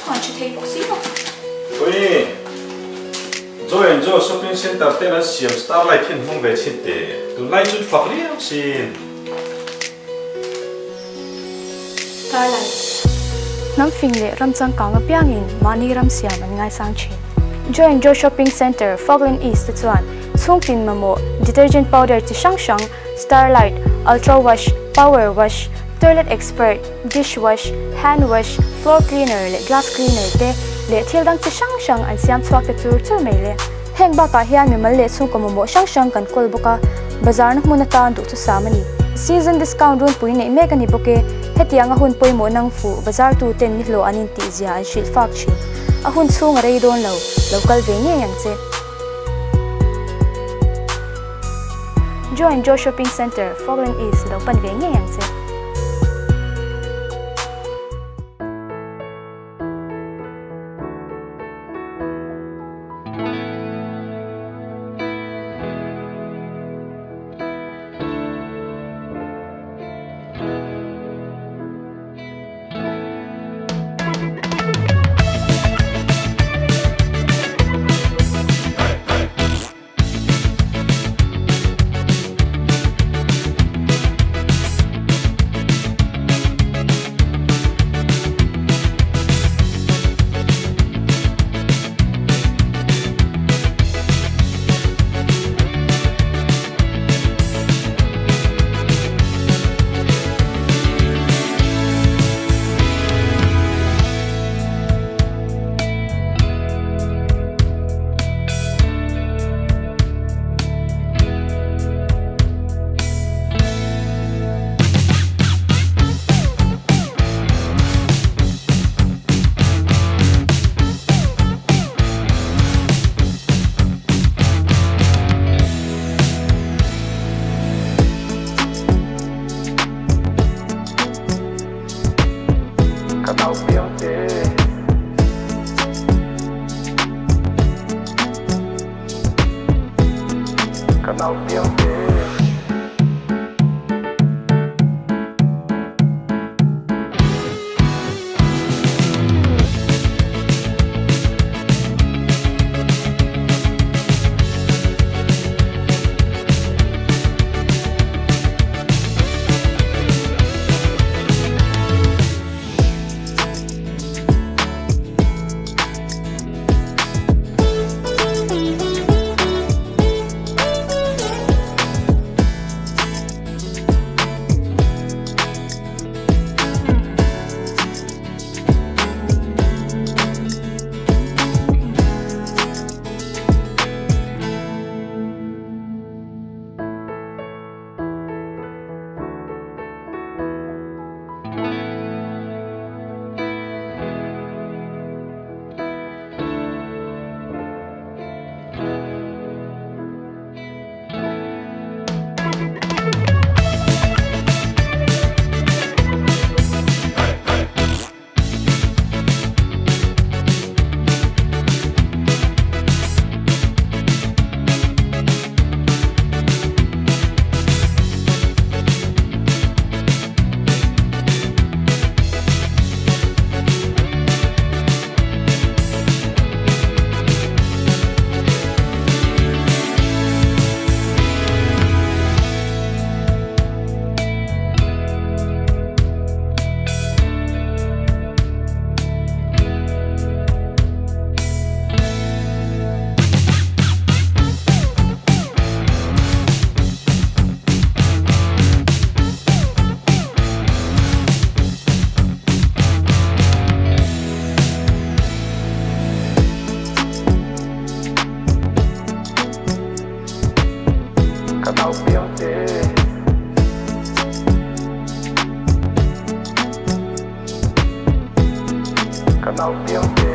Khan hre thei bawk si lo. Ui! Joy and Joe shopping centre ten an siam starlight hi an hmang ve chhin teh. Tunlai chu fak riau sin. Starlight. Hnam fing leh ram changkang apiangin mahni ram siam an ngaisang thin. Joy and Joe shopping centre Falkland East te chuan chhungtin mamawh detergent powder chi hrang hrang Starlight, Ultra Wash, Power Wash, Toilet Expert, Dish Wash, Hand Wash, Floor Cleaner leh Glass Cleaner te leh thil dang chi hrang hrang an siam chhuak te chur chur mai le. Heng bakah hian mimal leh chhungkaw mamawh hrang hrang kan kawl bawk a, bazarna hmun atan duhthusam a ni. Season discount runpui neih mek a ni bawk e. Hetianga hun pawimawh nang fuh bazar tu ten nihlawh an intih zia an hrilh fak thin. A hun chhung a rei dawn lo, lo kal ve ngei ang che. Joe and Joe Shopping Centre, Falkland East lo pan ve ngei ang che. Ka nau piang te. Ka nau piang te. Ka nau piang te. Ka nau piang te.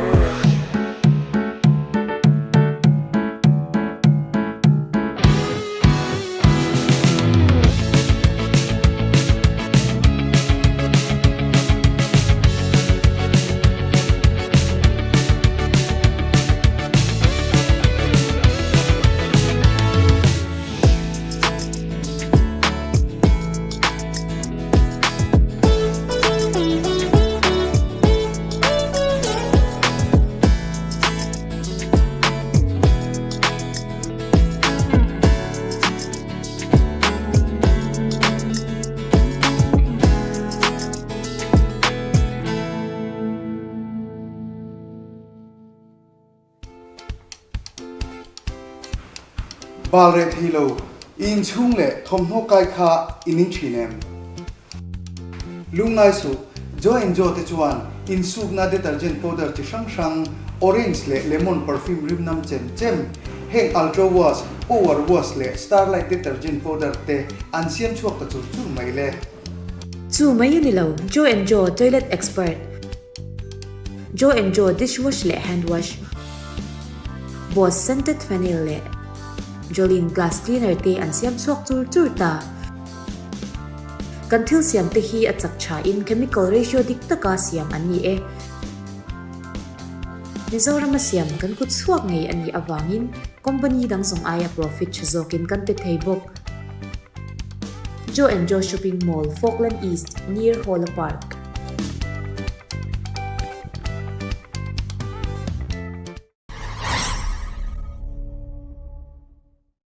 Bal reh thei lo, i inchhung leh thawmhnaw kai kha i ning thin em? Lungngai suh, Jo and Jo te chuan insukna detergent powder chi hrang hrang, orange leh lemon perfume rim nam chem chem, heng Ultra Wash, Power Wash leh Starlight detergent powder te an siam chhuak ta chur chur mai le. Chu mai a ni lo, Jo and Jo toilet expert, Jo and Jo dish wash leh hand wash, Boss scented phenyl leh Jolene glass cleaner te an siam chhuak chur chur ta. Kan thil siam te hi a chak tha in chemical ratio dik taka siam an ni e. Mizoram a siam kan kut chhuak ngei a nih avangin company dang zawng aia profit tha zawkin kan pe thei bawk. Joe and Joe Shopping Mall, Falkland East, near Hawla Park.